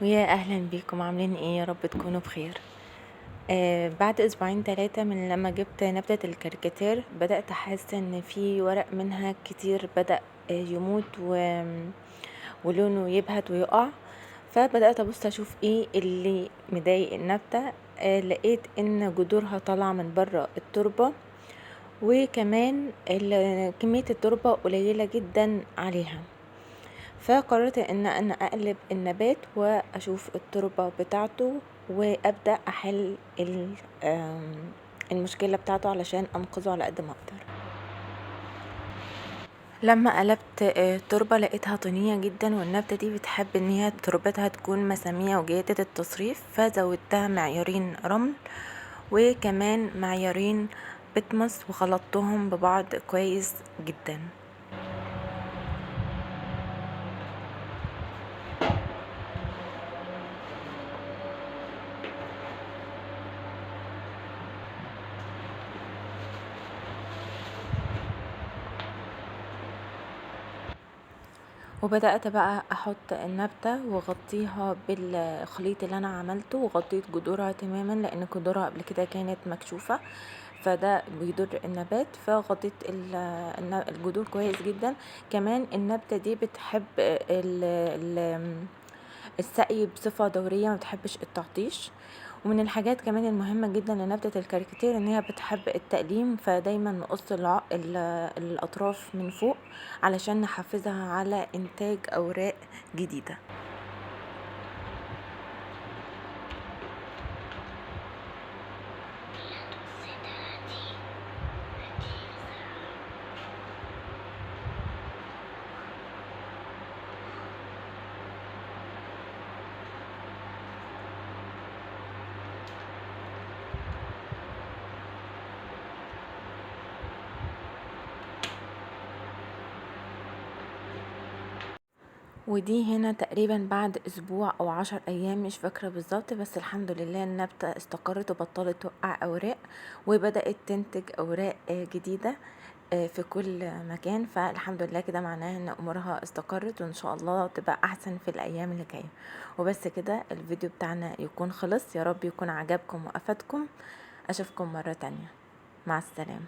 ويا اهلا بيكم، عاملين ايه؟ يا رب تكونوا بخير. بعد اسبوعين 3 من لما جبت نبتة الكاركاتير بدأت احس ان في ورق منها كتير بدأ يموت ولونه يبهت ويقع. فبدأت ابص اشوف ايه اللي مضايق النبتة. لقيت ان جذورها طالعة من بره التربة، وكمان كمية التربة قليلة جدا عليها. فقررت ان انا اقلب النبات واشوف التربة بتاعته وابدأ احل المشكلة بتاعته علشان انقذه على قد ما اقدر. لما قلبت التربة لقيتها طينية جدا، والنبتة دي بتحب ان هي تربتها تكون مسامية وجيدة التصريف، فزودتها معيارين رمل وكمان معيارين بتمس وخلطتهم ببعض كويس جدا. وبدأت بقى احط النبتة واغطيها بالخليط اللي انا عملته، وغطيت جذورها تماما لان جذورها قبل كده كانت مكشوفة فده بيضر النبات، فغطيت الجذور كويس جدا. كمان النبتة دي بتحب السقي بصفة دورية، ما بتحبش التعطيش. ومن الحاجات كمان المهمة جدا لنبتة الكاركاتير ان هي بتحب التقليم، فدايما نقص الاطراف من فوق علشان نحفزها على انتاج اوراق جديدة. ودي هنا تقريبا بعد اسبوع او 10 ايام مش فاكرة بالظبط، بس الحمد لله النبتة استقرت وبطلت توقع اوراق وبدأت تنتج اوراق جديدة في كل مكان. فالحمد لله كده معناها ان امورها استقرت وان شاء الله تبقى احسن في الايام اللي جاية. وبس كده الفيديو بتاعنا يكون خلص، يا رب يكون عجبكم وافادكم. اشوفكم مرة تانية، مع السلامة.